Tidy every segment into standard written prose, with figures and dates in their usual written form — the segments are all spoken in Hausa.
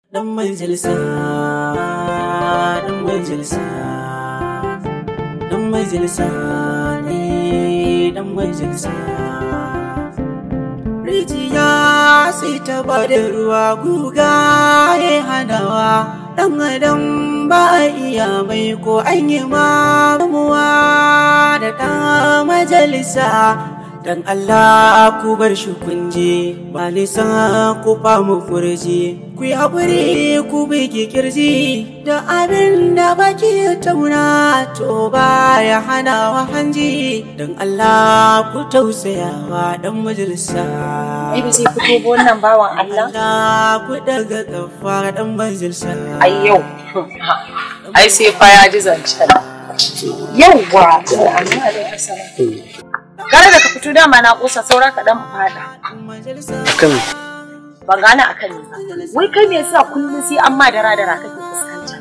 Dan majalisa, dan majalisa, dan majalisa ne, dan majalisa. Rijiya sai ta bada ruwa, guga ya hanawa. Dan adam ba a iya mai ko an yi mamuwa da ɗan majalisa. Dan Allah ku bar shi kunje, ba nisan ku famu kurji. Ku yi haƙuri ku bigi kirji, da abin da baki tauna to ba ya hana wa hanji. Dan Allah ku tausayawa dan majalisa. Ai ba zai fito ba wannan bawan Allah. Allah ku daga kafa dan majalisa. Ai yau. Ai sai fa ya ji zancen. Yawwa. Gara da ka fito dama na kusa saura ka dan fada. Akan Ban gane akan ne ba. Wai kai me yasa kullum sai an ma dara dara kake fuskanta?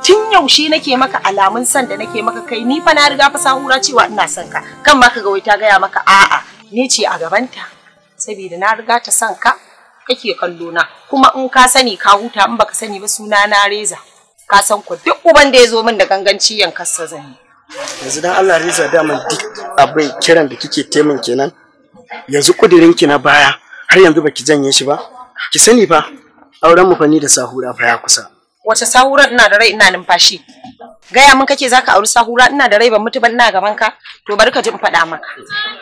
Tun yaushe nake maka alamun san da nake maka kai ni fa na riga fa sahura cewa ina son ka. Kan ma kaga wai ta gaya maka a'a ni ce a gabanta. Saboda na riga ta son ka kake kallo na. Kuma in ka sani ka huta, in baka sani ba suna na Reza. Ka san ku duk uban da ya zo min da ganganci yankarsa zan yi. Yanzu dan Allah Reza, daman duk abin kiran da kike taimin kenan. Yanzu kudirin ki na baya har yanzu baki janye shi ba. Ki sani fa auren mu fa ni da Sahura fa ya kusa. Wace Sahura? Ina da rai ina numfashi. Gaya min kake zaka auri Sahura? Ina da rai ban mutu ba ina gaban ka. To bari ka ji in faɗa maka.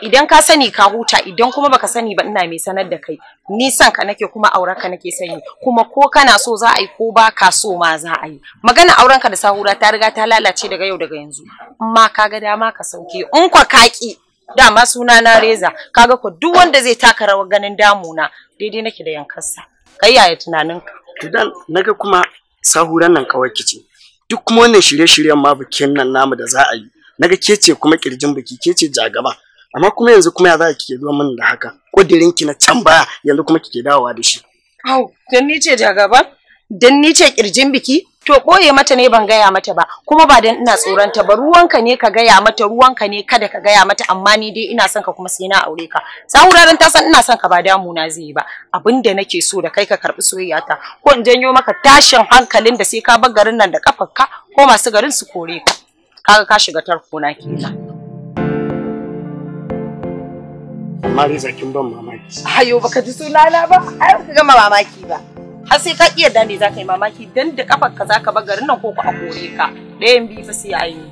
Idan ka sani ka huta, idan kuma baka sani ba ina mai sanar da kai. Ni son ka nake kuma auren ka nake sanyi. Kuma ko kana so za a yi ko ba ka so ma za a yi. Magana auren ka da Sahura ta riga ta lalace daga yau, daga yanzu. In ma ka ga dama ka sauke, in kwa kaki dama suna na Reza, kaga ko duk wanda zai taka rawar ganin damuna daidai nake da yankarsa. Kai yaya tunaninka? To dan naga kuma Sahuran nan kawarki ce. Duk kuma wannan shirye-shiryen ma bikin nan namu da za a yi, naga ke ce kuma kirjin biki, ke ce jagaba. Amma kuma yanzu kuma ya za ki ke zuwa min da haka? Kudirin ki na can baya yanzu kuma kike dawowa da shi. Au, dan ni ce jagaba? Dan ni ce kirjin biki? To ɓoye mata ne ban gaya mata ba, kuma ba dan ina tsoron ta ba, ruwanka ne ka gaya mata, ruwanka ne kada ka gaya mata, amma ni dai ina son ka kuma sai na aure ka. Sahura dan ta san ina son ka ba damuna zai yi ba. Abin da nake so da kai ka karɓi soyayyata, ko in janyo maka tashin hankalin da sai ka bar garin nan da kafarka ko masu garin su kore ka. Kaga ka shiga tarko na kenan. Amma Reza kin ban mamaki. Ayo baka ji sunana ba, ai baka gama mamaki ba. Har sai ka iya dane za ka yi mamaki, dan da kafarka za ka bar garin nan ko ku a kore ka. Ɗayan biyu fa sai an yi.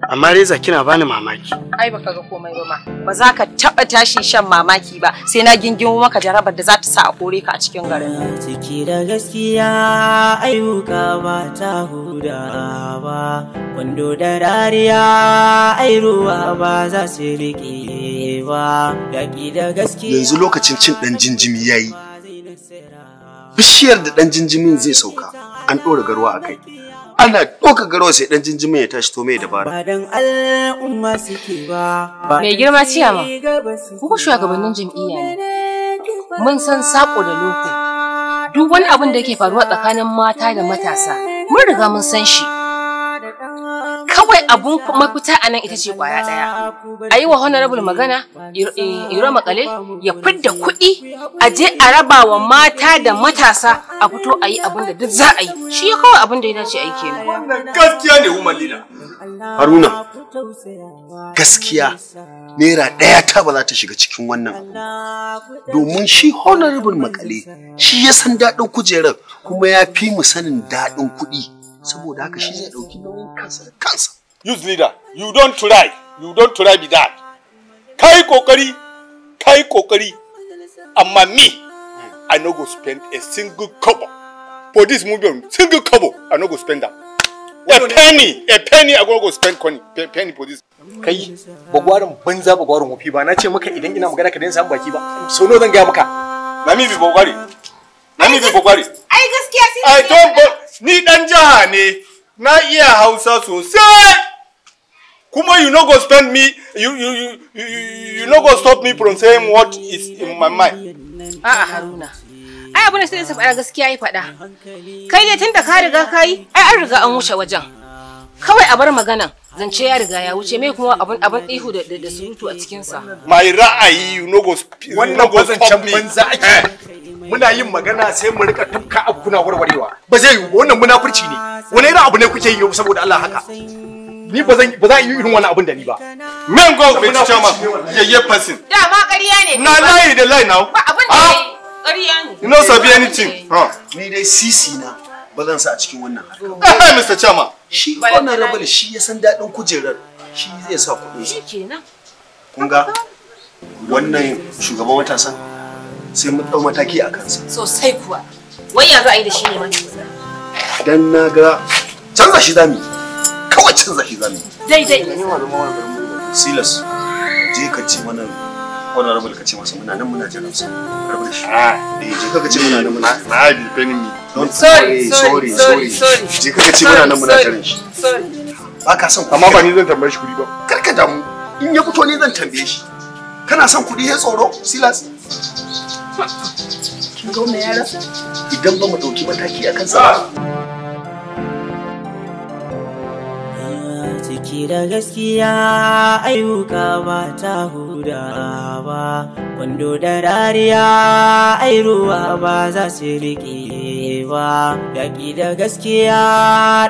Amma Reza kina bani mamaki. Ai baka ga komai ba ma. Ba za ka taɓa tashi shan mamaki ba sai na gingimo maka jarabar da za ta sa a kore ka a cikin garin nan. Ciki da gaskiya ayyuka ba ta huda ba, kwando da rariya ai ruwa ba za su riƙe ba, yaƙi da gaskiya. Yanzu lokacin cin ɗan jinjimi ya yi. Bishiyar da ɗan jinjimin zai sauka, an ɗora garwa a kai. Ana ɗauka garwa sai ɗan jinjimin ya tashi, to mai dabara? Ba dan al'umma suke ba, ba Mai girma ciyama, gaba suke ku shugabannin jam'iyya ne. Mun san sako da loko. Duk wani abin da yake faruwa tsakanin mata da matasa, mun riga mun san shi. Kawai abun mafita a nan ita ce kwaya ɗaya. A yi wa Honorable magana, Iro Makale ya fidda kuɗi a je a raba wa mata da matasa, a fito a yi abin da duk za a yi. Shi kawai abin da ya dace a yi kenan. Wannan gaskiya ne, woman leader. Haruna, gaskiya naira ɗaya ta ba za ta shiga cikin wannan abu. Domin shi Honorable Makale shi ya san daɗin kujerar kuma ya fi mu sanin daɗin kuɗi. Saboda haka shi zai ɗauki nauyin kansa da kansa. Youth leader, you don't try, you don't try be that. Kai kokari, kai kokari. Amma me, I no go spend a single kobo for this movement. Single kobo, I no go spend that. A penny, a penny, I go go spend penny for this. Kai bagwarin banza, bagwarin wofi, ba na ce maka idan ina magana ka daina samun baki ba? So nawa zan gaya maka? Na me be bagwari. Na me be bagwari. Ai gaskiya sai I don't go. Ni dan jaha ne, na iya Hausa sosai. Kuma you no go spend me, you no go stop me from saying what is in my mind. A'a Haruna. Ai abin da sai sa faɗa gaskiya ya faɗa. Kai dai tunda ka riga ka yi, ai an riga an wuce wajen. Kawai a bar magana, zance ya riga ya wuce, me kuma abun ihu da surutu a cikin sa. My ra'ayi, you no go wannan bazancen banza ake. Muna yin magana sai mu rika tafka abu kuna warwarewa. Ba zai yiwu, wannan munafurci ne. Wani irin abu ne kuke yi saboda Allah haka? Ni ba zan ba za yi irin wannan abun da ni ba. Men go with chairman. Yeye person. Dama ƙarya ne. Na lie the lie now. Ba abin da yayi ƙarya ne. You no sabi anything. Ni dai sisi na ba zan sa a cikin wannan harka. Mr. Chairman. Shi honorable shi ya san daɗin kujerar, shi zai sa kuɗin sa. Shikenan. Kun ga wannan shugaban matasan sai mun ɗau mataki a kansa. Sosai kuwa. Wai ya za a yi da shi ne ma? Dan na ga canza shi zamu yi. Kawai canza shi zamu yi. Daidai. Silas, je ka ce mana honorable ka ce masa muna nan muna jiran sa. Rabu da shi. Eh, je ka ce muna nan muna. Na bi penny me. Sorry, sorry, sorry, sorry. Je ka ce muna nan muna jiran shi. Sorry. Ba ka son kuɗi. Amma ba ni zan tambaye shi kuɗi ba. Kar ka damu. In ya fito ni zan tambaye shi. Kana son kuɗi ya tsoro, Silas? Kin ga wannan yaran? Idan ba mu ɗauki mataki a kansa ba. Ciki da gaskiya ayyuka ba ta huda ba, kwando da rariya ai ruwa ba za su riƙe ba, yaƙi da gaskiya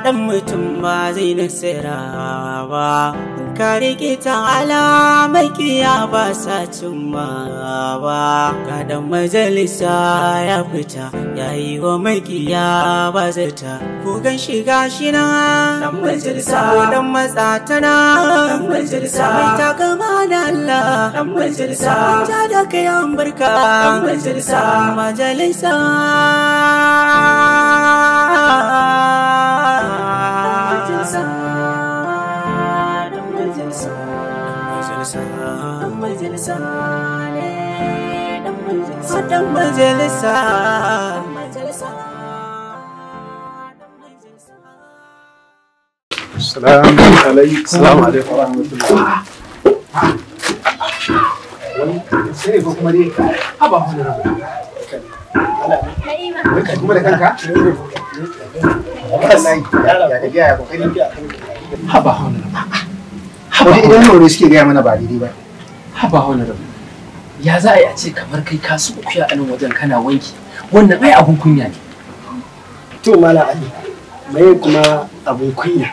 ɗan mutum ba zai nasara ba, ka riƙe ta alamakiya ba sa cimma ba, kaɗan majalisa ya fita ya yi wa makiya ba zata, ku gan shiga shi na ɗan majalisa ɗan matsatana ɗan majalisa mai takama da Allah ɗan majalisa ta da kai an barka ɗan majalisa majalisa ɗan majalisa ɗan majalisa majalisa. Assalamu alaikum. Assalamu alaikum wa rahmatullah. Wani sai ko kuma dai haba wani rabu. Barka kuma da kanka? Wallahi ya gajiya ya kokari. Haba wani rabu. Haba idan aure suke gaya mana ba daidai ba. Haba wani rabu. Ya za a yi a ce kamar kai ka su uku a nan wajen kana wanki. Wannan ai abun kunya ne. To Malam Ali, mai kuma abun kunya.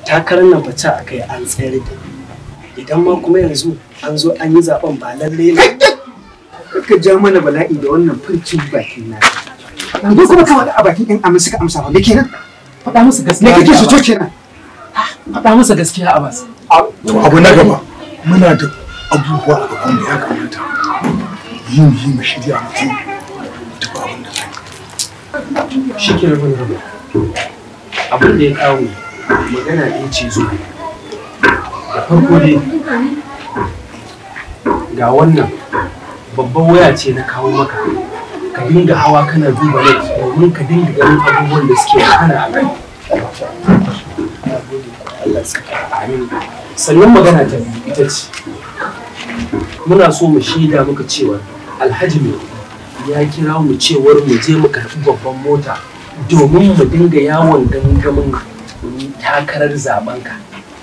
Takarar nan fata a kai an tsayar da idan ma kuma yanzu an zo an yi zaben ba lalle ne ka ja mana bala'i da wannan furcin bakin na yanzu kuma ka a bakin ɗan amin suka amsa ba me kenan faɗa musu gaskiya me kake so kenan faɗa musu gaskiya Abbas. To abu na gaba muna da abubuwa a gaban da ya kamata yi mu shirya mu je mu tafi abin da zai shi kenan wani rabu abin da ya kawo magana ɗaya ce zuwa da farko dai ga wannan babban waya ce na kawo maka ka dinga hawa kana duba net domin ka dinga ganin abubuwan da suke wakana a kai. Amin. Sannan magana ta biyu ita ce muna so mu shaida muka cewa Alhaji mai ya kira mu cewar mu je mu karɓi babban mota domin mu dinga yawon gangamin takarar zaben ka.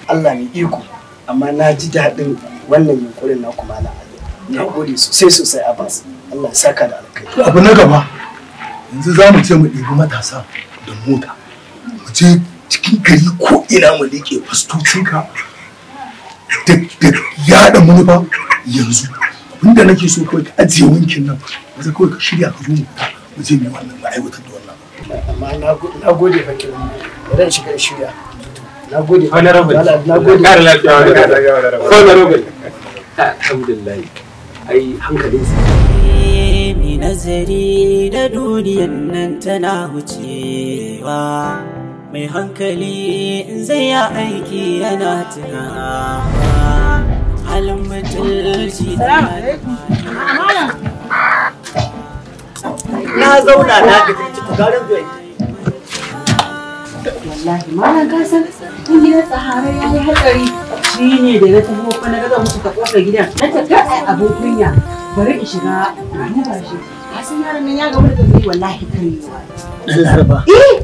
Allah mai iko, amma na ji daɗin wannan yunkurin na kuma na Ali. Na gode sosai sosai Abbas. Allah ya saka da alkai. To abu na gaba yanzu za mu je mu ɗebi matasa da mota mu je cikin gari ko ina mu liƙe fastocinka da yaɗa manufa yanzu. Abinda nake so kawai ka ajiye wankin nan wata kawai ka shirya ka zo mu fita mu je mu yi wannan mu aiwatar da wannan. Amma na gode fa kiran bari in shiga shirya. Na gode. Honorable. Na gode. Kara lafiya honorable. Alhamdulillah. Ai hankalin sa. Ni nazari da duniyan nan tana wucewa. Mai hankali in zai ya aiki yana tunawa. Halin mutunci da Na zauna na gaji to garin zuwa. Wallahi malam ka san in gidan tsahara ya yi hatsari shi ne da na taho fa na ga musu ta kofar gidan na ta ai abun kunya bari in shiga na duba shi ka san yaron nan ya gamu da zai wallahi karewa Dan Laraba. Eh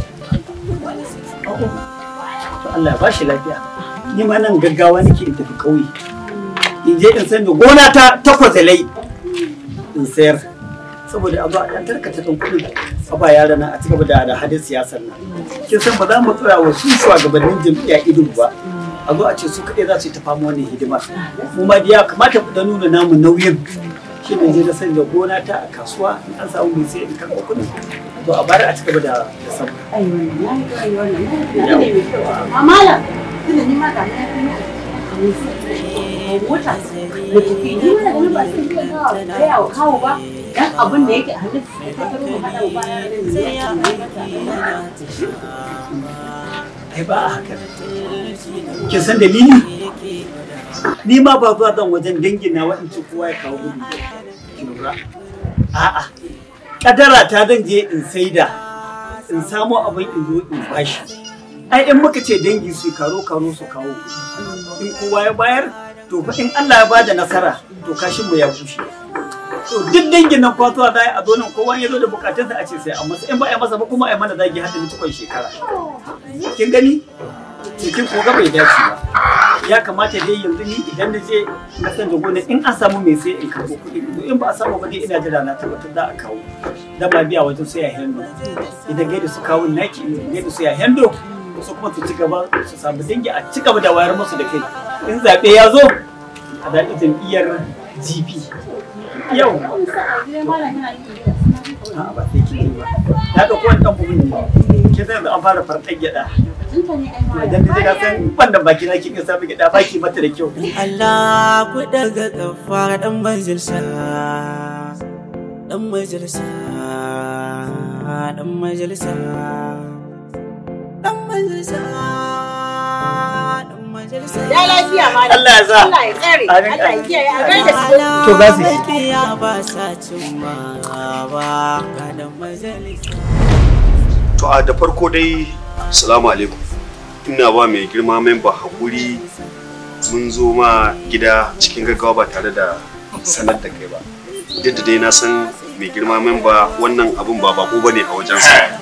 To Allah ya bashi lafiya. Ni ma nan gaggawa nake in tafi ƙauye. In je in san da gona ta takwazalai in sayar. Saboda a zo a ɗan tarkata ɗan kuɗin a ba yara nan a cigaba da hadin siyasar nan. Kin san ba za mu tsaya wa su shugabannin jam'iyya ido ba. A zo a ce su kaɗai za su yi ta fama wannan hidimar. Mu ma ya kamata mu dan nuna namu nauyin. Shi ne je na sanya gona ta a kasuwa in an samu mai sai in karɓo kuɗin. To a bari a cigaba da samu. Ai wannan ya yi wannan ya yi mai kyau. Amma malam tunda ni ma ga na yi mota da tafi ni ma da ba sai zuwa gaya wa kawo ba. Dan abin da yake a hannun su ta tattaro mu haɗa mu bayar da ne. Ai ba a haka. Kin san dalili? Ni ma ba zuwa zan wajen dangin na wa'in kowa ya kawo gudu. Ki lura. A'a. Kadara ta zan je in saida in samo abin in zo in bashi. Ai in muka ce dangi su karo karo su kawo kuɗi. In kowa ya bayar to fa in Allah ya bada nasara to kashin mu ya bushe. To duk dangin nan kwatuwa za a zo nan kowa ya zo da bukatunsa a ce sai an masa in ba a yi masa ba kuma a yi mana zagi har da mutukon shekara. Kin gani? To kin koga bai dace ba. Ya kamata dai yanzu ni idan na je na san da gona in an samu mai sai in karɓo kuɗi in ba a samu ba dai ina jira na tabbatar za a kawo. Dan ma biya wajen sai ya hendo. Idan gaida su kawo naki in gaida su ya hendo su kuma su ci gaba su samu dangi a ci gaba da wayar musu da kai. In zaɓe ya zo a daɗi jam'iyyar GP. Yau. A'a ba sai kin ba. Na ɗauko wani ɗan buhun ne. Kin san yanzu an fara farɗar gyaɗa. Idan na je ka san ban da baki na kin samu gyaɗa baki mata da kyau. Allah ku daga kafa dan majalisa. Dan majalisa. Dan majalisa. Dan majalisa. Dan majalisa. Ya lafiya malam. Allah ya sa. Allah ya tsare. Allah ya kiyaye a gaida su. To za su yi. Makiya ba sa cimma ba ga dan majalisa. To a da farko dai assalamu alaikum. Ina ba mai girma memba hakuri mun zo ma gida cikin gaggawa ba tare da sanar da kai ba. Duk da dai na san mai girma memba wannan abun ba bako bane a wajensa.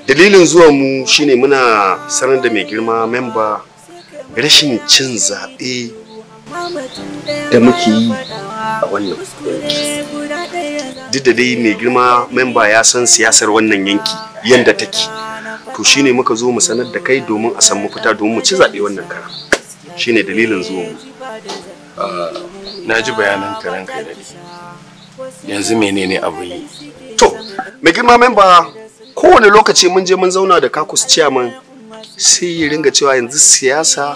Dalilin zuwan mu shine muna sanar da mai girma memba rashin cin zaɓe da muke yi a wannan yanki. Duk da dai mai girma memba ya san siyasar wannan yanki yanda take. To shine muka zo mu sanar da kai domin a san mafita domin mu ci zaɓe wannan karan. Shine dalilin zuwan mu. Na ji bayanan ka ranka da yanzu menene abun yi? To, mai girma memba kowane lokaci mun je mun zauna da kakus chairman sai ya ringa cewa yanzu siyasa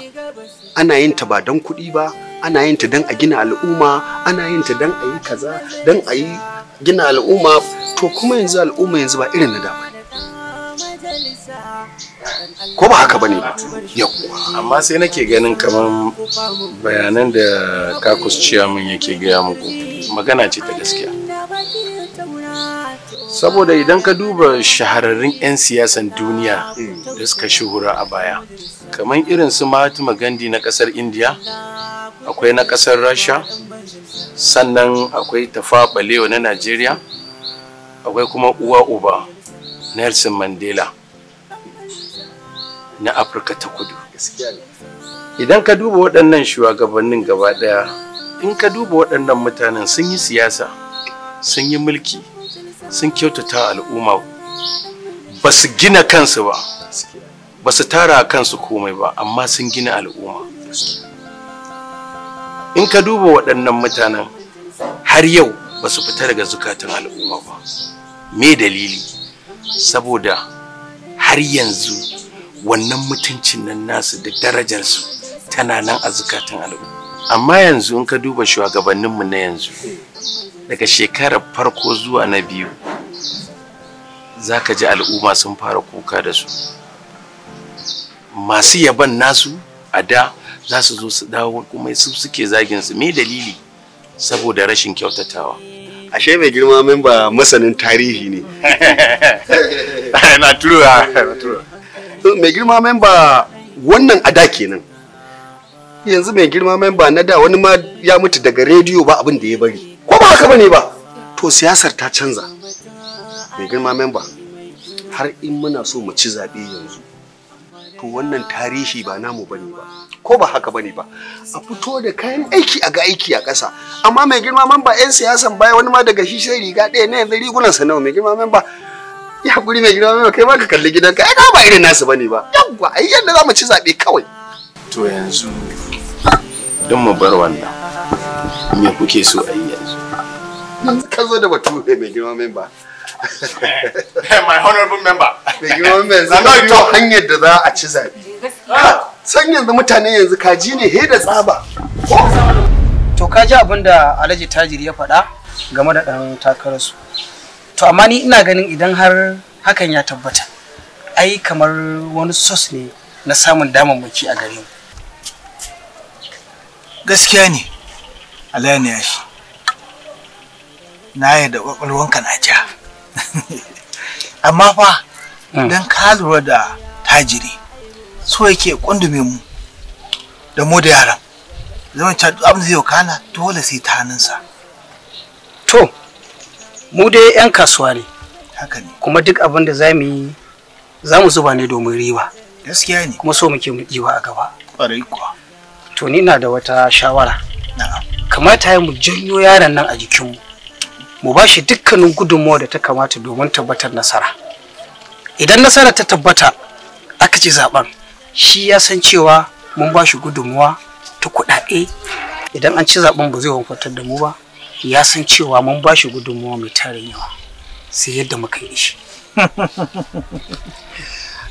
ana yin ta ba don kuɗi ba, ana yin ta don a gina al'umma, ana yin ta don a yi kaza, don a yi gina al'umma. To kuma yanzu al'umma yanzu ba irin na da ba. Ko ba haka bane ba? Yawwa. Amma sai nake ganin kamar bayanan da kakus chairman yake gaya muku magana ce ta gaskiya. Saboda idan ka duba shahararrun 'yan siyasan duniya da suka shuhura a baya, kamar irin su Mahatma Gandhi na kasar India, akwai na kasar Rasha, sannan akwai Tafawa Balewa na Najeriya, akwai kuma uwa uba Nelson Mandela na Afirka ta Kudu. Idan ka duba waɗannan shugabannin gaba ɗaya, in ka duba waɗannan mutanen sun yi siyasa, sun yi mulki, sun kyautata al'umma, ba su gina kansu ba, ba su tara kansu komai ba, amma sun gina al'umma. In ka duba waɗannan mutanen har yau ba su fita daga zukatan al'umma ba. Me dalili? Saboda har yanzu wannan mutuncin nan nasu da darajarsu tana nan a zukatan al'umma. Amma yanzu in ka duba shugabanninmu na yanzu, daga shekarar farko zuwa na biyu za ka ji al'umma sun fara kuka da su. Masu yaban nasu a da za su zo su dawo kuma su suke zagin su. Me dalili? Saboda rashin kyautatawa. Ashe mai girma memba masanin tarihi ne. Na tura, na tura. Mai girma memba wannan a da kenan. Yanzu mai girma memba na da wani ma ya mutu daga rediyo ba abin da ya bari. Ko ba haka bane ba? To siyasar ta canza. Mai girma memba, har in muna so mu ci zaɓe yanzu, To wannan tarihi ba namu bane ba, ko ba haka bane ba. A fito da kayan aiki a ga aiki a ƙasa. Amma mai girma mamba, 'yan siyasan baya wani ma daga shi sai riga ɗaya na yanzu rigunan sa nawa. Mai girma mamba, ya hakuri mai girma mamba, kai ma ka kalli gidanka, ai ba irin nasu bane ba. Yawwa, ai yadda za mu ci zaɓe kawai. To yanzu don mu bar wannan, me kuke so a yi yanzu? Yanzu ka zo da batu mai girma memba. My honorable member. Mai girma memba, yanzu ka biyo hanyar da za a ci zaɓe. San yanzu mutane yanzu kaji ne he da tsaba. To ka ji abin da Alhaji Tajiri ya faɗa game da ɗan takararsu. To amma ni ina ganin idan har hakan ya tabbata, ai kamar wani sos ne na samun damammaki a gare mu. Gaskiya ne, Allah ne ya shi. Na yarda kwakwalwanka na ja. Amma fa, don ka lura da Tajiri, so yake kundume mu da mu da yaran. Zaman cewa duk abin da zai wakana dole sai ta hannunsa. To, mu dai 'yan kasuwa ne. Haka ne. Kuma duk abin da za mu yi, za mu zuba ne domin riba. Gaskiya ne. Kuma so muke mu ɗiba a gaba. Ƙwarai kuwa. To ni na da wata shawara. Na'am. Kamata ya mu janyo yaron nan a jikinmu. Mu ba shi dukkanin gudunmawa da ta kamata domin tabbatar nasara. Idan nasara ta tabbata aka ci zaben, shi ya san cewa mun ba shi gudunmawa ta kuɗaɗe. Idan an ci zaben ba zai wanfatar da mu ba, ya san cewa mun ba shi gudunmawa mai tarin yawa. Sai yadda muka yi shi.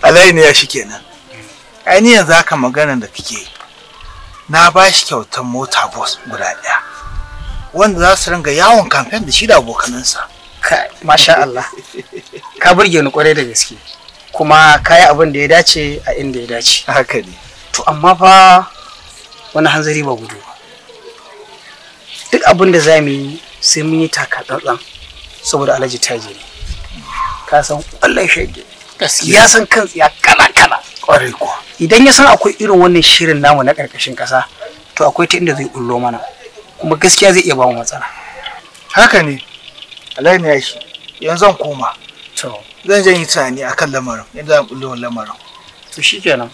Alai ne ya shi kenan. Ai ni yanzu haka maganar da kake yi. Na ba shi kyautar mota bus guda ɗaya wanda za su ringa yawon kamfen da shi da abokanansa. Masha Allah, ka burge ni kwarai da gaske, kuma ka yi abin da ya dace a inda ya dace. Haka ne. To amma fa wani hanzari ba gudu ba. Duk abin da za mu yi sai mun yi taka tsantsan saboda Alhaji Tajiri. Ka san ƙwallon shege. Ya san kan tsiya kala kala. Kwarai kuwa. Idan ya san akwai irin wannan shirin namu na ƙarƙashin ƙasa, to akwai ta inda zai bullo mana, kuma gaskiya zai iya ba mu matsala. Haka ne, Alai ne ya shi, yanzu zan koma. To zan je yi tunani akan lamarin, yadda zan bullo lamarin. To shikenan,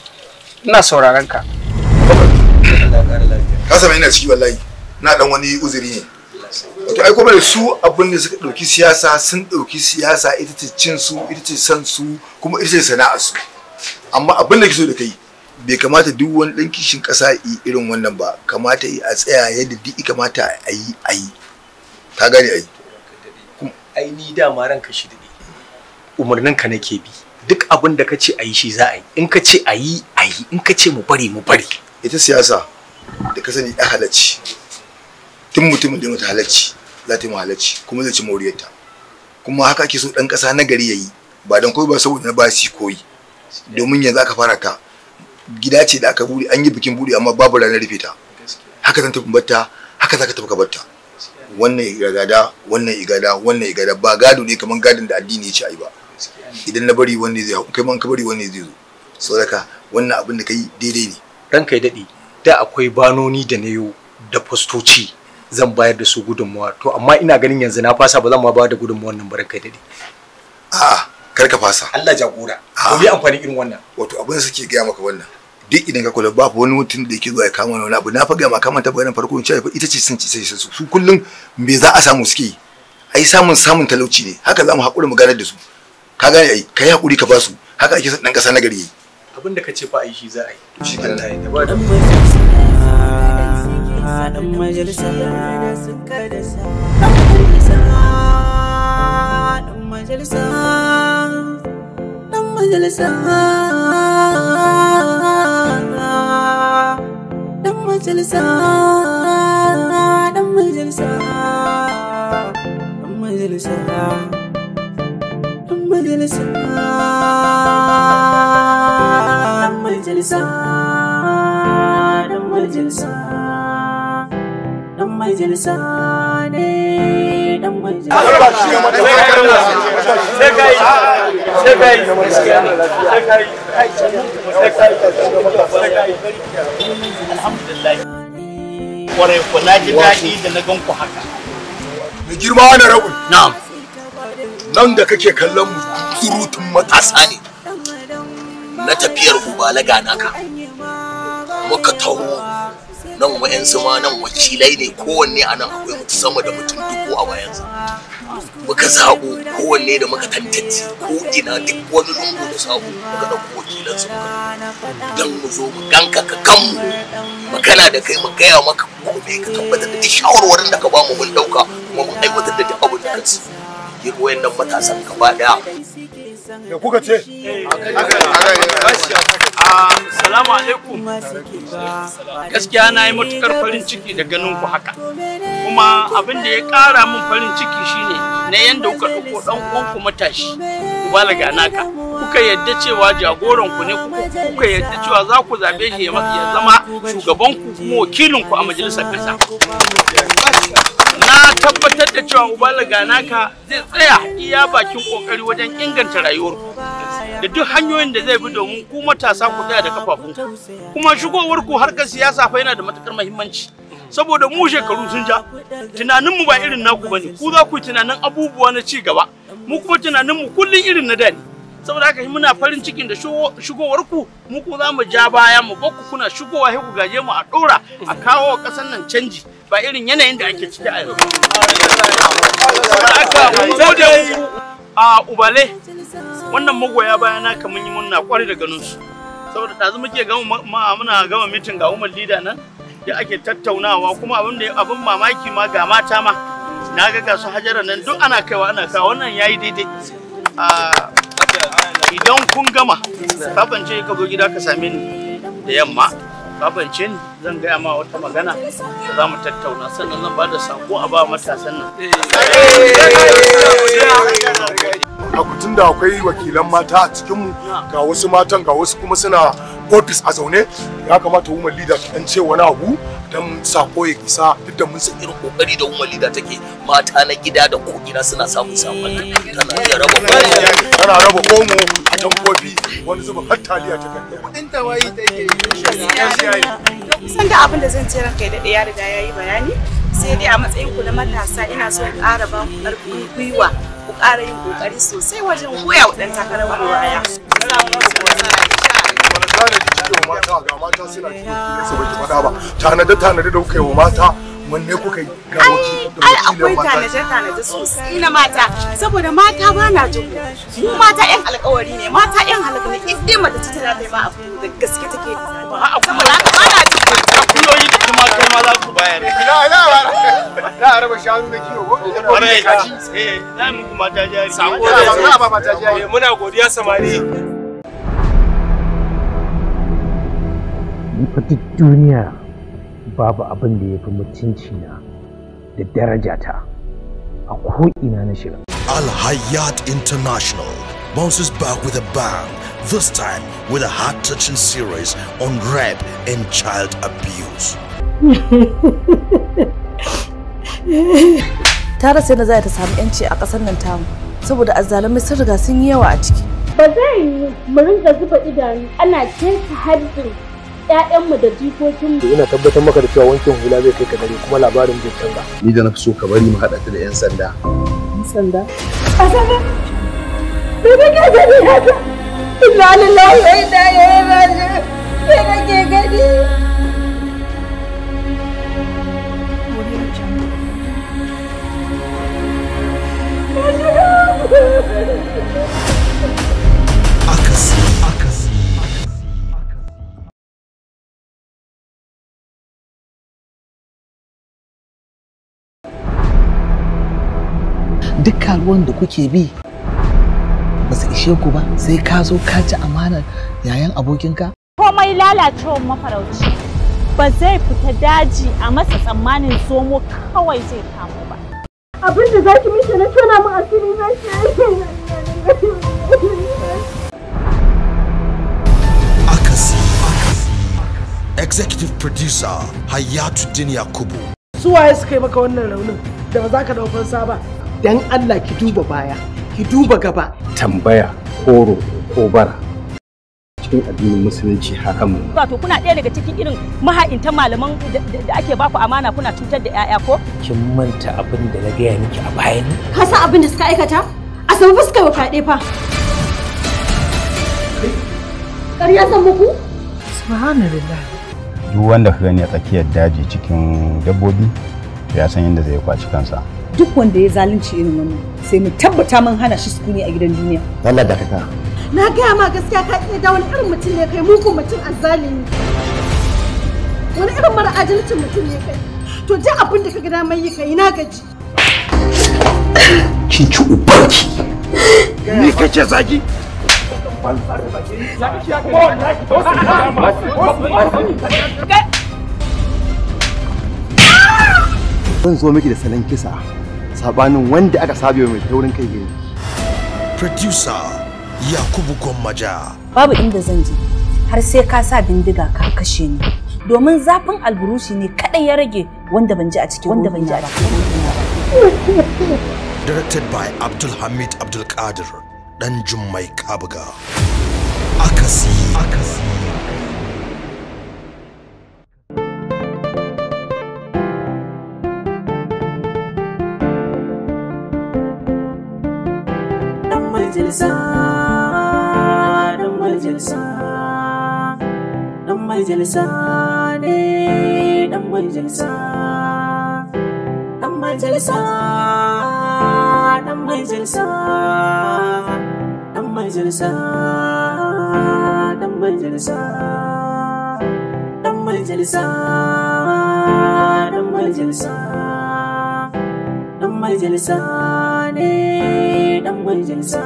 ina sauraron ka. Ka sami ina ciki wallahi, na dan wani uzuri ne. Wato ai kuma su abin da suka ɗauki siyasa, sun ɗauki siyasa ita ce cin su, ita ce san su, kuma ita ce sana'ar su. Amma abin da ke so da kai, bai kamata duk wani ɗan kishin ƙasa yi irin wannan ba, kamata yi a tsaya yadda duk kamata a yi a yi. Ka gane ai? Ai ni dama ranka shi daɗe. Umarnin ka nake bi. Duk abin da ka ce a yi shi za a yi. In ka ce a yi a yi, in ka ce mu bari mu bari. Ita siyasa da ka sani ya halacci. Tun mutumin da mata halacci za ta yi halacci kuma zai ci moriyarta. Kuma haka ake so ɗan ƙasa na gari ya yi, ba don koyi ba saboda na ba su koyi. Domin yanzu aka fara ta gida ce da aka bude, an yi bikin bude amma babu ranar rufe ta. Haka zan tafi batta, haka za ka tafi ka batta. Wannan igada, wannan igada, wannan igada, ba gado ne kaman gadon da addini ya ce ai ba. Idan na bari wanne zai hau, kai ma in ka bari wanne zai zo. Saboda wannan abin da kai daidai ne. Ranka ya daɗe, da akwai banoni da na yo da fastoci zan bayar da su gudunmawa, to amma ina ganin yanzu na fasa, ba zan ma ba da gudunmawar nan ba ranka ya daɗe. A'a, kar ka fasa. Allah jagora. To me amfanin irin wannan? Wato abin da suke gaya maka wannan, duk idan ka kula babu wani mutum da yake zuwa ya kama wani abu. Na fa gaya maka manta bayanan farko in ce ita ce sun ci sai su kullum me za a samu suke yi. Ai samun talauci ne. Haka za mu haƙura mu ganar da su. Ka gane ai, ka yi haƙuri ka ba su. Haka ake son ɗan ƙasa na gari yayi. Abin da ka ce fa ai shi za a yi. Shi kenan. Dan majalisa, dan majalisa, dan majalisa, dan majalisa, dan majalisa, dan majalisa, dan majalisa, dan majalisa, dan majalisa, dan majalisa ne, dan majalisa. Alhamdulillah. Kwarai ku na ji daɗi da na gan ku haka. Mai girma wani rabin. Na'am. Nan da kake kallon mu surutun matasa ne. Na tafiyar Ubala Ganaka. Muka taho nan wa'yansu ma nan wakilai ne, kowanne a nan akwai mutu sama da mutum 1000 a bayansa. Muka zaɓo kowanne da muka tantance ko ina duk wani lungu da sabo muka ɗauko wakilansu muka don mu zo mu ganka ka kanmu magana da kai, mu gaya maka kome, ka tabbatar da duk shawarwarin da ka bamu mun ɗauka kuma mun aiwatar da duk abin da ka ci. Yi wayannan matasan gaba ɗaya. Da kuka ce? Salamu alaikum. Gaskiya na yi matukar farin ciki da ganin ku haka. Kuma abin da ya ƙara min farin ciki shine na yanda kuka ɗauko ɗan uwanku matashi, Ubala Ganaka. Kuka yadda cewa jagoran ku ne, kuka yadda cewa za ku zaɓe shi ya zama shugaban ku kuma wakilin ku a majalisar ƙasa. Na tabbatar da cewa Ubala Ganaka zai tsaya iya bakin kokari wajen inganta rayuwarku da duk hanyoyin da zai bi domin ku matasa ku tsaya da kafafunku. Kuma shigowar ku harkar siyasa fa yana da matukar muhimmanci, saboda mu shekaru sun ja, tunaninmu ba irin naku bane. Ku za ku yi tunanin abubuwa na ci gaba, mu kuma tunaninmu kullum irin na da ne. Saboda haka muna farin cikin da shigowar ku, mu ku za mu ja baya mu bakku kuna shigowa sai ku gaje mu a dora a kawo wa kasar nan canji, ba irin yanayin da ake ciki a yanzu. Saboda haka mun gode muku a Ubale, wannan magoya baya naka mun yi murna kwarai da ganin su. Saboda ɗazu muke gama muna gama mitin ga Umar Lida nan da ake tattaunawa, kuma abin da abin mamaki ma ga mata ma na ga su Hajara nan duk ana kaiwa ana kawo, wannan yayi daidai. Idan kun gama kafance ka zo gida ka same ni da yamma, kafance ni zan gaya ma wata magana da za mu tattauna, sannan zan bada sako a ba matasan nan. A kutun da akwai wakilan mata a cikinmu, ga wasu matan ga wasu kuma suna ofis a zaune, ya kamata woman leader ta dan ce wani abu don sako ya isa, duk da mun san irin kokari da woman leader take, mata na gida da ko ina suna samun sakon tana iya raba komo, tana raba komo a tankofi, wani zuba har taliya ta kan kudin ta wayi take yi. Kusan da abin da zan ce ranka ya daɗe ya riga ya yi bayani, sai dai a matsayin ku na matasa ina so in ƙara ba ku ƙarfin gwiwa, ku ƙara yin ƙoƙari sosai wajen goya wa ɗan takarar mu baya. Mata ga mata suna cikin su baki faɗa ba, tanade tanade da kuka yi wa mata wanne kuka yi ga ai akwai tanaje tanaje sosai na mata, saboda mata ba na jin mu mata yan alƙawari ne, mata yan halaka ne, in dai mace ce ta yi ma abu da gaske take, saboda haka ba na jin akuyoyi da kuma kai ma za ku bayar. Ina ina za a raba shanu da kiwo ko kaji. Eh, za mu kuma mata jari. Sako za a ba mata jari. Muna godiya samari. Ni fa duk duniya babu abin da ya fi mutunci na da darajata a ko'ina na shiga. Al Hayat International bounces back with a bang, this time with a heart-touching series on rape and child abuse. Ta rasa yadda za ta samu 'yanci a ƙasar nan tamu, saboda azzalumai sun riga sun yi yawa a ciki. Ba zai yiwu mu ringa zuba idanu ana keta haddin 'ya'yanmu da jikokinmu. Ina tabbatar maka da cewa wankin hula zai kai ka dare kuma labarin zai canza. Ni da na fi so ka bari mu haɗa ta da 'yan sanda. 'Yan sanda? Asabe! Me kake gani haka? Inna lillahi wa inna ilaihi raji'un. Me kake gani? Akasi, akasi. Duk karuwan da kuke bi ba su ishe ku ba, sai ka zo ka ci amanar yayan abokinka? Komai lalacewar mafarauci ba zai fita daji a masa tsammanin zomo kawai zai kamo ba. Abin da zaki mishi na tona min asiri na shi. Akasi, akasi. Executive producer Hayatuddin Yakubu. Su waye suka yi maka wannan raunin da ba za ka dau fansa ba? Dan Allah ki duba baya, ki duba gaba. Tambaya ko roƙo ko bara cikin addinin musulunci haramun. Wato kuna ɗaya daga cikin irin maha'intan malaman da ake baku amana kuna cutar da 'ya'ya ko? Kin manta abin da na gaya miki a baya ne? Ka san abin da suka aikata? A samu fuskar wa fyaɗe fa. Ƙarya san muku? Subhanallah. Duk wanda ka gani a tsakiyar daji cikin dabbobi, to ya san yadda zai kwaci kansa. Duk wanda ya zalunci irin wannan, sai mu tabbata mun hana shi sukuni a gidan duniya. Allah dakata. Na gaya ma gaskiya ka iya da wani irin mutum ne kai, mugun mutum azzalimi. Wani irin mara adalcin mutum ne kai. To ji abin da ka ga damar yi kai, na gaji. Kin ci ubanki. Ni kake zagi? Zan zo miki da salon kisa sabanin wanda aka sabe mai taurin kai gari. Producer Yakubu Gwammaja. Babu inda zan je har sai ka sa bindiga ka kashe ni. Domin zafin alburushi ne kadai ya rage wanda ban ji a cikin wanda ban ji a cikin. Directed by Abdul Hamid Abdul Qadir. Dan Jummai Kabuga. Akasi. Akasi. Dan majalisa, dan majalisa, dan majalisa ne, dan majalisa, dan majalisa, dan majalisa, dan majalisa, dan majalisa, dan majalisa, dan majalisa, dan majalisa ne, dan majalisa,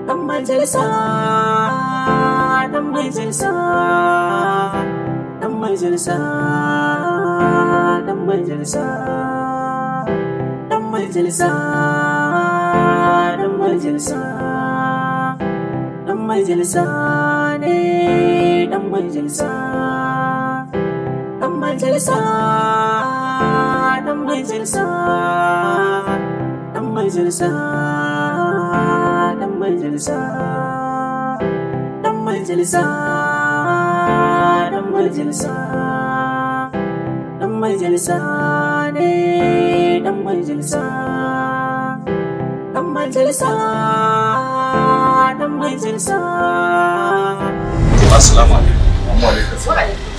dan majalisa, dan majalisa, dan majalisa, dan majalisa, dan majalisa, dan majalisa, dan majalisa ne, dan majalisa, dan majalisa, dan majalisa, dan majalisa, dan majalisa, dan majalisa, dan majalisa, dan majalisa ne, dan majalisa, dan majalisa, dan majalisa. Assalamu alaikum. Wa alaikum.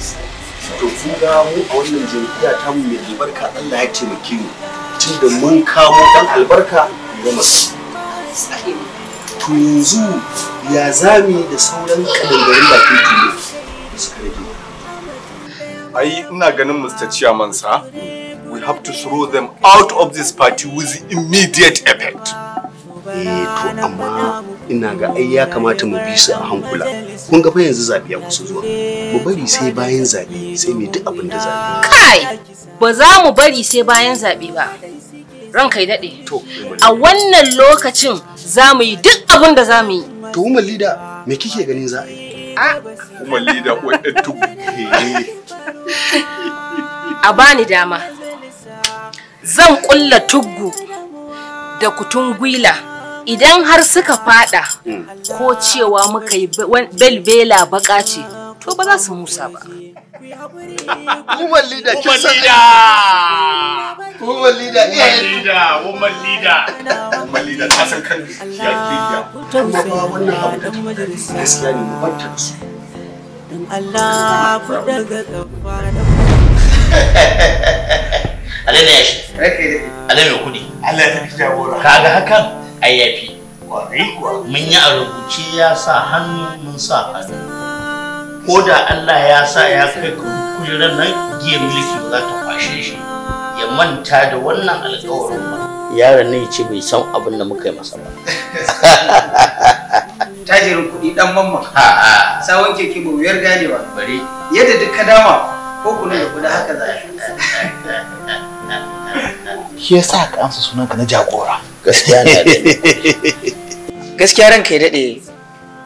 To kun ga mu a wannan jam'iyya ta mu mai albarka, Allah ya taimake mu tunda mun kamo dan albarka gama. To yanzu ya zami da sauran kadangarin bakin tilo da suka rage? Ai ina ganin Mr. Chairman sir, we have to throw them out of this party with immediate effect. Eh to amma ina ga ai ya kamata mu bi su a hankula. Kun ga fa yanzu zabe ya kusa zuwa. Mu bari sai bayan zabe sai mu duk abin da zabe. Kai, ba za mu bari sai bayan zabe ba. Ranka ya dade. To a wannan lokacin za mu yi duk abin da za mu yi. To woman leader, me kike ganin za a yi? A woman leader wai ɗan tugu. A bani dama. Zan kulla tuggu da kutun gwila. Idan har suka fada ko cewa muka yi belbela baka ce, to ba za su musa ba. Woman leader, kin san woman leader, woman leader, woman leader, woman leader ta san kan ya kiya. Amma ba wannan abu da gaskiya ne mu bar ta da su. Dan Allah ku daga kafa da Allah ne ya shi. Allah mai kudi. Allah ya tafi jagora. Kaga hakan ai yafi. Mun yi a rubuce ya sa hannu mun sa hannu. Ko da Allah ya sa ya kai kujerar nan giyar mulki ba za ta kwashe shi. Ya manta da wannan alƙawarin ba. Yaron ne ya ce bai san abin da muka yi masa ba. Tajirin kuɗi ɗan mamman. Sawon keke ba wuyar ganewa. Bari. Yadda duk ka dama ko kunu da kuɗi haka za a Shi yasa ka amsa sunanka na jagora. Gaskiya ne. Gaskiya ranka ya daɗe,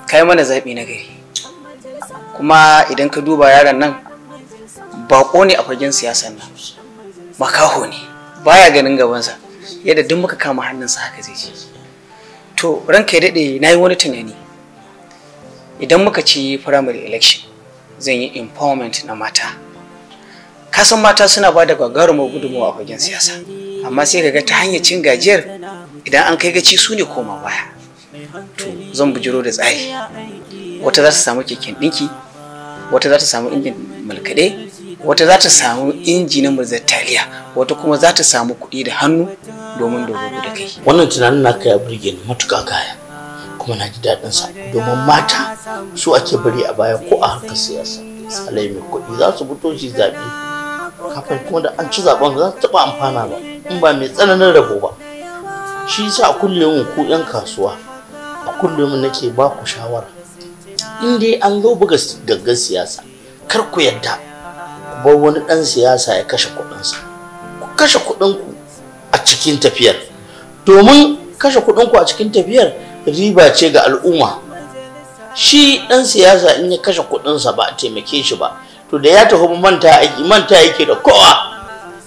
kai mana zaɓi na gari. Kuma idan ka duba yaron nan baƙo ne a fagen siyasan nan. Makaho ne, baya ganin gabansa. Yadda duk muka kama hannunsa haka zai je. To ranka ya daɗe, na yi wani tunani. Idan muka ci primary election, zan yi empowerment na mata. Kasan mata suna ba da gagarumar gudunmawa a fagen siyasa, amma sai ka ga ta hanyar cin gajiyar idan an kai gaci su ne koma baya. To zan bujiro da tsari. Wata za ta samu keken ɗinki, wata za ta samu injin malkaɗe, wata za ta samu inji na murzar taliya, wata kuma za ta samu kuɗi da hannu domin dogaro da kai. Wannan tunanin naka ya burge ni matuƙa gaya, kuma na ji daɗin sa, domin mata su ake bari a baya ko a harkar siyasa. Alai mai kuɗi za su fito su zaɓe, kafin kuma da an ci zaɓen za su taɓa amfana ba in ba mai tsananin rabo ba. Shi yasa a kullum ku 'yan kasuwa, a kullum nake ba ku shawara, in dai an zo buga gangan siyasa, kar ku yadda ku bar wani ɗan siyasa ya kashe kuɗinsa. Ku kashe kuɗinku a cikin tafiyar, domin kashe kuɗinku a cikin tafiyar riba ce ga al'umma. Shi ɗan siyasa in ya kashe kuɗinsa ba a taimake shi ba, to da ya tafi manta yake da kowa.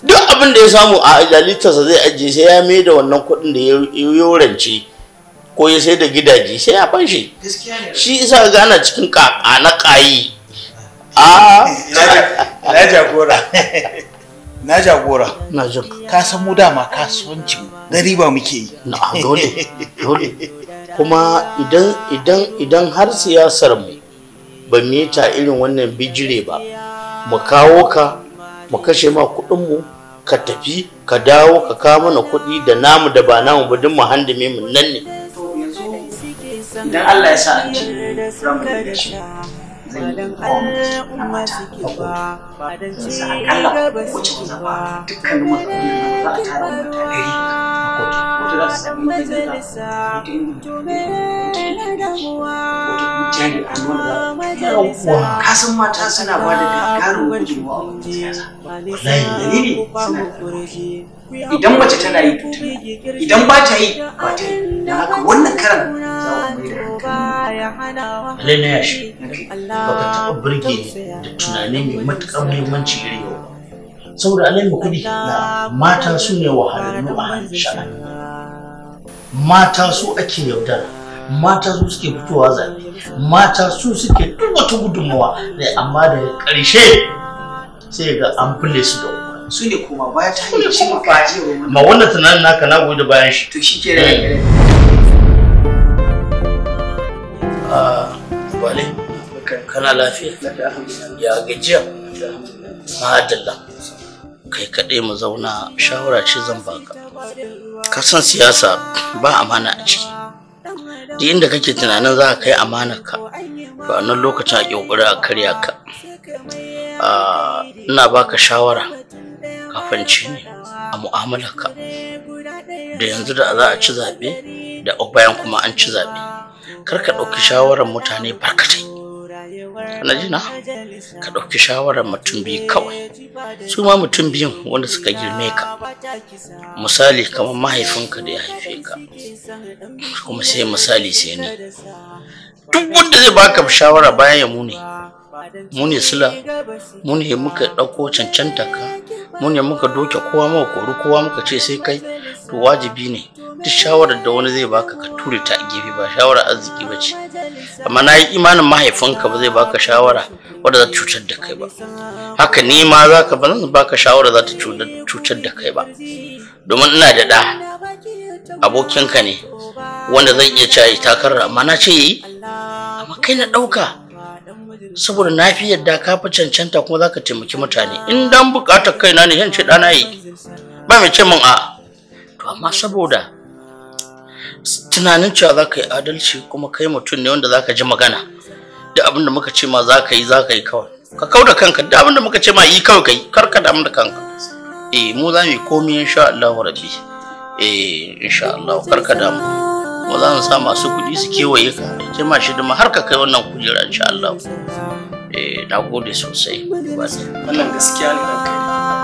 Duk abin da ya samu a lalitarsa zai ajiye, sai ya mai da wannan kuɗin da ya yorance ko ya sai da gidaje, sai ya fanshe. Shi isa ga ana cikin ƙaƙa na ƙayi. Na jagora, na jagora. Na jin ka san mu dama kasuwancin da riba muke yi. Na dole, dole. Kuma idan har siyasar mu ba mu yi ta irin wannan bijire ba, mu kawo ka, mu kashe ma kuɗin mu, ka tafi ka dawo ka kawo mana kuɗi da namu da ba namu ba, duk mu handame mu nan ne. Idan Allah ya sa an ci ramu da shi, zan yi kwamiti na mata a kotu. Zan sa akalla kowace mazaɓa, dukkanin mazaɓun nan za a tara mata 100 a kotu. Wata za ta sami injin niƙa, wata injin wata injin ɗinki, wata kuma jari a hannu wanda za ta. Ka san mata suna ba da gagarumin gudunmawa a wajen siyasa. Wallahi. Dalili suna da albarka. Idan mace tana yi to tana yi, idan ba ta yi ba ta yi. Don haka wannan karan za mu mai da hankali. Alai na yashi, baka taɓa burge ni da tunani mai matuƙar muhimmanci irin yau ba. Saboda alai mai kuɗi, mata su ne wahalallu a hannun sha'ani. Mata su ake yaudara, mata su suke fitowa zaɓe, mata su suke duk wata gudunmawa, amma daga ƙarshe sai ga an fule su da uwa. Su ne koma baya ta hanyar cin gajiyar. Ma wannan tunanin naka na goyi da bayan shi. To shi ke da Bale, kana lafiya? Ya gajiya? Madalla. Kai kaɗai mu zauna, shawara ce zan baka. Ka san siyasa ba amana a ciki. Duk inda kake tunanin za ka kai amanar ka, to a nan lokacin a ƙoƙari a karya ka. Ina baka shawara kafin ci ne a mu'amalar ka. Da yanzu da za a ci zaɓe, da bayan kuma an ci zaɓe. Kar ka ɗauki shawarar mutane barkatai. Kana ji na? Ka ɗauki shawarar mutum biyu kawai. Su ma mutum biyun wanda suka girme ka. Misali kamar mahaifinka da ya haife ka. Kuma sai misali sai ni. Duk wanda zai baka shawara bayan ya mu ne. Mu ne sila, mu ne muka ɗauko cancanta ka, mu ne muka doke kowa muka kori kowa muka ce sai kai, to wajibi ne duk shawarar da wani zai baka ka ture ta a gefe, ba shawarar arziki ba ce. Amma na yi imanin mahaifinka ba zai baka shawara wadda za ta cutar da kai ba. Haka ni ma za ka ba zan baka shawara za ta cutar da kai ba. Domin ina da ɗa, abokinka ne, wanda zan iya cewa takarar, amma na ce yi, amma kai na ɗauka. Saboda na fi yadda ka fi cancanta kuma za ka taimaki mutane. In dan buƙatar kaina ne zan ce ɗana yi, ba mai ce min a'a. To amma saboda tunanin cewa za ka yi adalci kuma kai mutum ne wanda za ka ji magana, duk abin da muka ce ma za ka yi za ka yi kawai. Ka kau da kanka, duk abin da muka ce ma yi kawai ka yi, kar ka damu da kanka. Eh, mu za mu yi komai insha Allah rabbi. Eh, insha Allah kar ka damu. Kuma za mu sa masu kuɗi su kewaye ka, ce ma shi dama har ka kai wannan kujera insha Allah. Eh, na gode sosai. Wannan gaskiya ne ranka.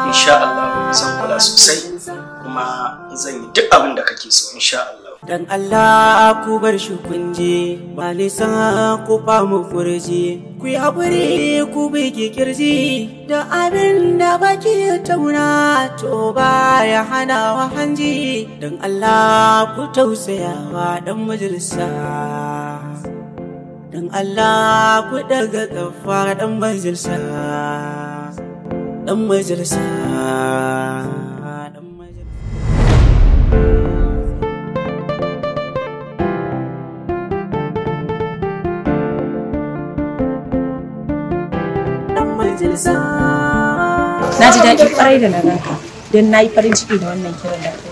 Insha Allah zan kula sosai kuma zan yi duk abin da kake so insha Allah. Dan Allah ku bar shi kunje, ba nisan ku famu kurji, ku yi haƙuri ku bigi kirji, da abin da baki tauna to ba ya hana wa hanji. Dan Allah ku tausayawa dan majalisa, dan Allah ku daga kafa dan majalisa, dan majalisa. majalisa. Na ji daɗi ƙwarai da na ganka, don na yi farin ciki da wannan kiran da kai.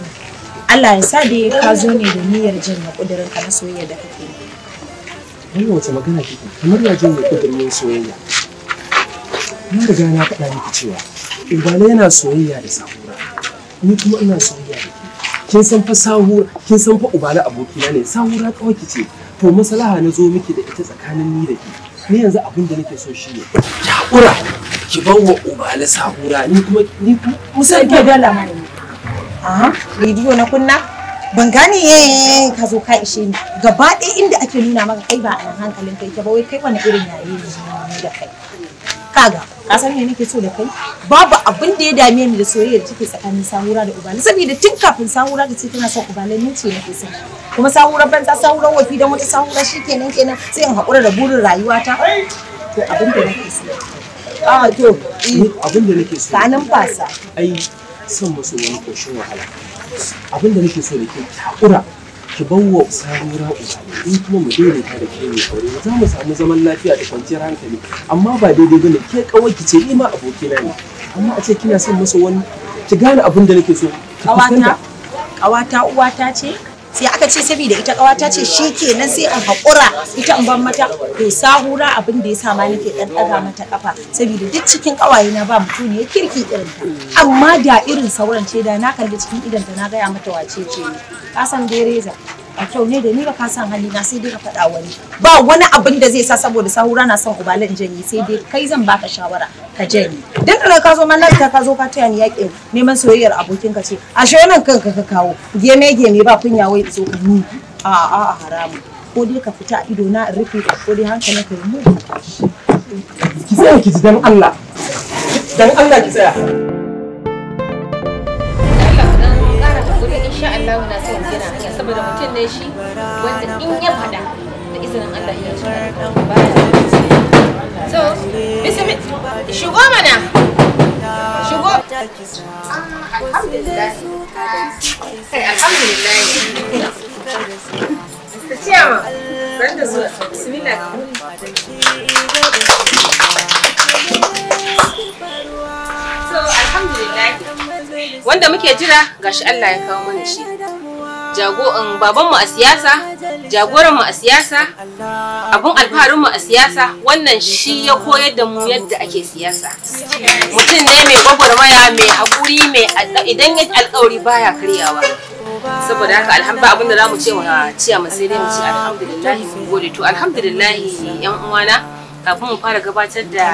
Allah ya sa dai ka zo ne da niyyar janye ƙudurinka na soyayya da kake yi. Wannan wace magana kike? Kamar ya janye ƙudurin soyayya. Na riga na faɗa miki cewa Ubala yana soyayya da Sahura. Ni kuma ina soyayya da ke. Kin san fa Sahura, kin san fa Ubala abokina ne, Sahura kawai ce. To maslaha na zo miki da ita tsakanin ni da ke. Ni yanzu abin da nake so shine ki haƙura ki bar wa Ubala Sahura, ni kuma Musa ke dala mana. Aha, rediyo na kunna? Ban gane ka zo ka ishe ni. Gaba ɗaya inda ake nuna maka kai ba a nan hankalin kai ke ba, wai kai wani irin yaye ne da kai. Kaga, ka san me nake so da kai? Babu abin da ya dame ni da soyayyar take tsakanin Sahura da Ubala. Saboda tun kafin Sahura ta ce tana son Ubala, ni ce nake son shi. Kuma Sahura banza, Sahura wafi, dan wata Sahura shikenan kenan sai in haƙura da burin rayuwata. To abin da nake so. Ah to, abin da nake so. Ka numfasa. Ai son maso wani koshin wahala. Abin da nake so da ke, ki haƙura ki bar wa Sahura Ubala, in kuma mu daidaita da ke mai aure za mu samu zaman lafiya da kwanciyar hankali. Amma ba daidai bane, ke kawai ki ce ni ma abokina ne, amma a ce kina son masa wani. Ki gane abin da nake so. Kawata, kawata uwata ce, sai aka ce saboda ita kawata ce shikenan sai in haƙura ita in ban mata. To Sahura abin da ya sa ma nake dan daga mata kafa, saboda duk cikin kawaye na ba mutum ne kirki irin ta. Amma da irin sauran ce da na kalli cikin idan ta na gaya mata wace ce ni. Ka san dai reza a kyau ne da ni ba, ka san hali na, sai dai ka faɗa wani. Ba wani abin da zai sa saboda Sahura na son Ubala in janye, sai dai kai zan baka shawara ka janye. Dan da ka zo ma na ka zo ka taya ni yaƙin neman soyayyar abokin ka ce ashe wannan kanka ka kawo geme geme ba kunya wai zo ka ni. A a haramu. Ko dai ka fita a ido na in rufe, ko dai hankalin ka ya mugu. Ki tsaya ki ji dan Allah. Dan Allah ki tsaya. Insha Allah na son gina hanya saboda mutum ne shi wanda in ya faɗa da izinin Allah ya cika alƙawari baya. So, bismillah, shigo mana. Shigo. Alhamdulillah. Kai alhamdulillah. Mr. Chairman, san da zuwa. Bismillah. So, alhamdulillah. Wanda muke jira gashi Allah ya kawo mana shi. Jagoran babanmu a siyasa, jagoranmu a siyasa, abun alfaharinmu a siyasa, wannan shi ya koyar da mu yadda ake siyasa. Mutum ne mai gwagwarmaya, mai haƙuri, mai idan ya alƙawari baya karyawa. Saboda haka alhamdulillah abin da zamu ce wa ciya mu sai dai mu ce alhamdulillah mun gode. To alhamdulillah yan uwana, kafin mu fara gabatar da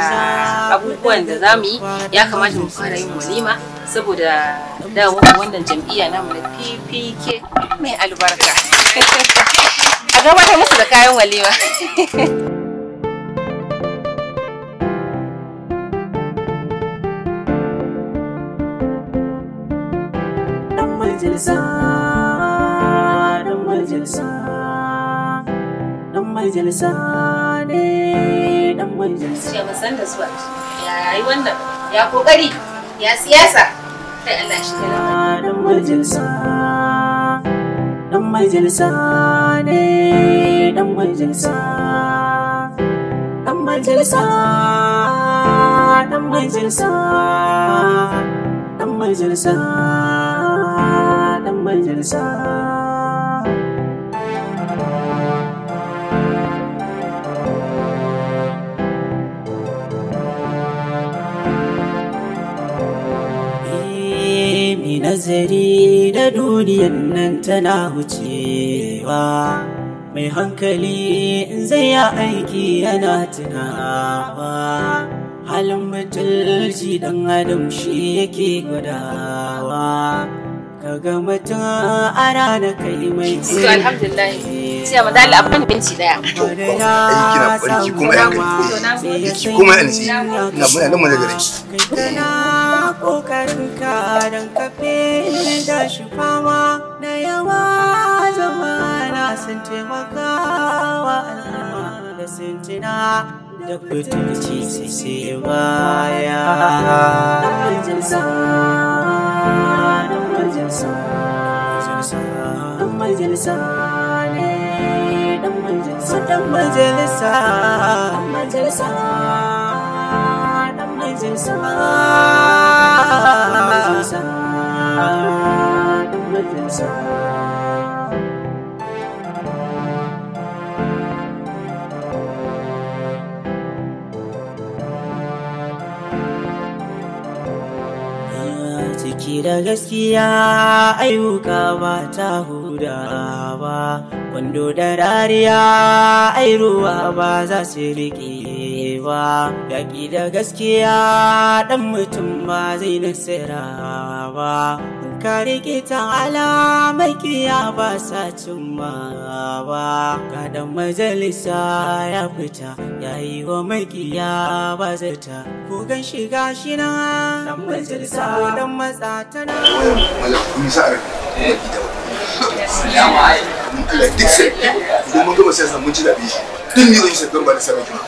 abubuwan da za mu yi, ya kamata mu fara yin walima saboda dawowar wannan jam'iyya namu na PPK mai albarka. A gabatar musu da kayan walima. Dan majalisa, dan majalisa, dan majalisa ne, dan majalisa. Ya san da zuwa. Ya yi wannan, ya kokari, ya siyasa. Kai Allah shi kenan. Dan majalisa, dan majalisa ne, dan majalisa. Dan majalisa, dan majalisa, dan majalisa, dan majalisa. Mi nazari da duniyan nan tana wucewa, mai hankali in zai ya aiki yana tunawa, halin mutunci dan adam shi yake gwadawa, kaga mutum a rana kai mai. To alhamdulillah. Sai mu dalla abin minti daya. Ai kina barki kuma ya kai. Ki kuma ya nitsi. Ina muna nan mun gare ki. Kana kokarin ka dan kafe da shi fama na yawa zamana sun taimakawa al'umma da sun tuna da fitilci sai baya. Dan majalisa, dan majalisa, dan majalisa ne, dan majalisa, dan majalisa, dan majalisa, dan Majalisa, majalisa, majalisa. Ciki da gaskiya ayyuka ba ta huda ba, kwando da rariya ai ruwa ba za su riƙe ba, yaƙi da gaskiya ɗan mutum ba zai nasara ba, ka riƙe ta alamakiya ba sa cimma ba, ga ɗan majalisa ya fita ya yi wa makiya ba zata, ku gan shiga shi na ɗan majalisa ɗan matsa tana. Allah duk sai idan mun gama siyasa mun ci zaɓe shi duk ni zan yi sabbin ba da sabon kima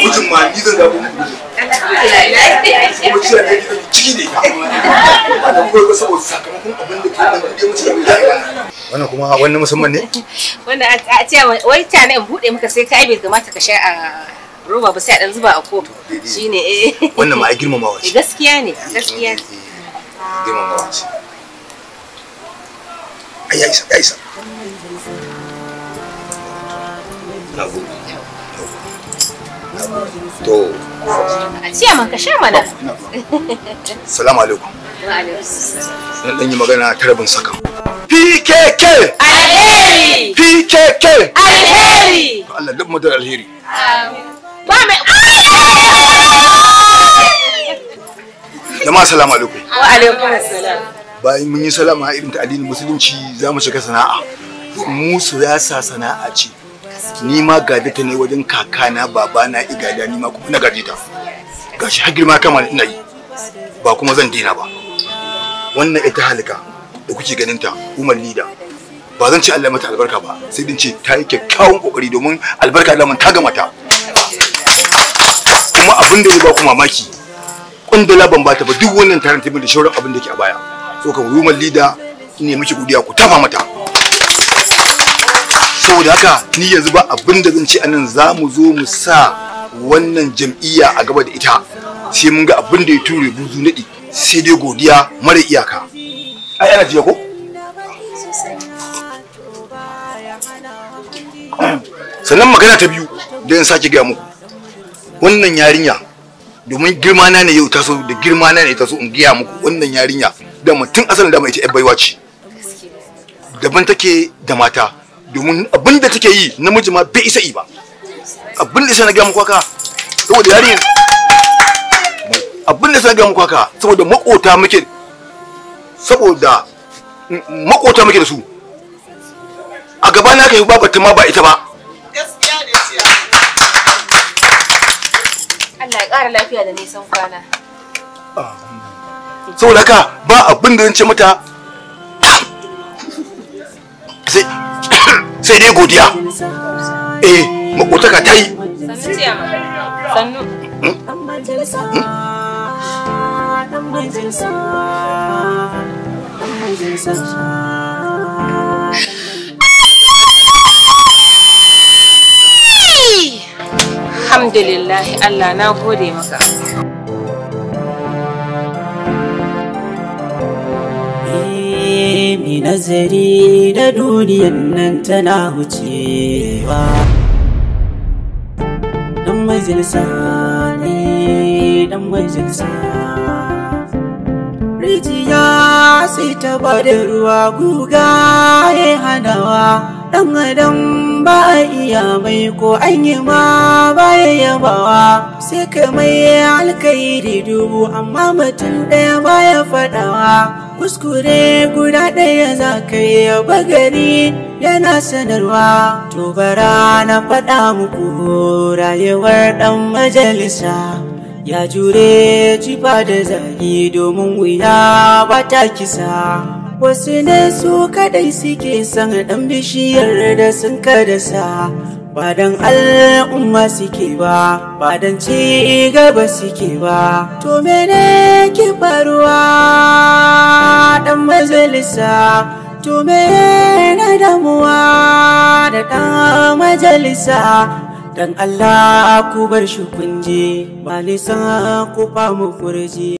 mijin ma ni zan zaɓo muku mijin kuma ci zaɓe ni zan yi ciki da ita ba dan koyi ba saboda sakamakon abin da ke nan dai mun ci zaɓe za a yi wannan kuma wannan musamman ne wannan a ce wai ta ne in buɗe maka sai ka ai bai kamata ka sha a roba ba sai a dan zuba a kofi shine eh wannan ma ai girmamawa ce gaskiya ne gaskiya girmamawa ce. Ai ya isa ya isa. Na gode. To. A ciya man ka sha mana. Salamu alaikum. Wa alaikum. Zan dan yi magana ta rabin saka. PKK! Alheri! PKK! Alheri! To Allah duk madar alheri. Amin. Ba mai Jama'a salamu alaikum. Wa alaikum assalam. Bayan mun yi salama irin ta addinin musulunci za mu shiga sana'a. Mu siyasa sana'a ce. Ni ma gade ta ne wajen kakana babana igada ni ma kuma na gaje ta. Gashi har girma kama ina yi. Ba kuma zan daina ba. Wannan ita halika da kuke ganin ta Umar Lida. Ba zan ce Allah mata albarka ba, sai din ce ta yi kyakkyawan kokari domin albarka Allah mun ta gama ta. Kuma abin da ya ba ku mamaki, kundala ban bata ba duk wannan tarin taimi da shauran abin da ke a baya. So kan Umar Lida ne miki godiya ku tafa mata. Saboda haka ni yanzu ba abin da zan ce anan za mu zo mu sa wannan jam'iyya a gaba da ita. Sai mun ga abin da ya ture buzu nadi, sai dai godiya mara iyaka. Ai ana jiya ko? Sannan magana ta biyu da in sake gaya muku. Wannan yarinya domin girma na ne yau taso da girma na ne taso in gaya muku wannan yarinya da mutum asalin da mai ita baiwa ce. Daban take da mata domin abin da take yi namiji ma bai isa yi ba. Abin da sai na gaya muku haka saboda yarinya abin da sai na gaya muku haka saboda makota muke saboda makota muke da su. A gaba na kai babu ta ma ba ita ba. Allah ya ƙara lafiya da nisan kwana. Saboda haka ba abin da zan ce mata sai dai godiya. Eh, makotaka ta yi. Sannu ciyama. Sannu. Alhamdulillah Allah na gode maka. Mi nazari da duniyan nan tana wucewa. Dan majalisa ne, dan majalisa. Rijiya sai ta bada ruwa guga ya hanawa. Dan adam ba a iya mai ko an yi ma ba ya yabawa. Sai ka mai alkairi dubu amma mutum ɗaya ba ya faɗawa. Kuskure guda ɗaya za ka yi yaba gari yana sanarwa. To bara na faɗa muku rayuwar ɗan majalisa. Ya jure jifa da zagi domin wuya ba ta kisa. Wasu ne su kadai suke son ɗan bishiyar da sun kadasa. Ba don al'umma suke ba, ba don ci gaba suke ba. To mene ke faruwa ɗan majalisa? To mene damuwa da ɗan majalisa? Dan Allah ku bar shi kunje, ba nisan ku famu kurji.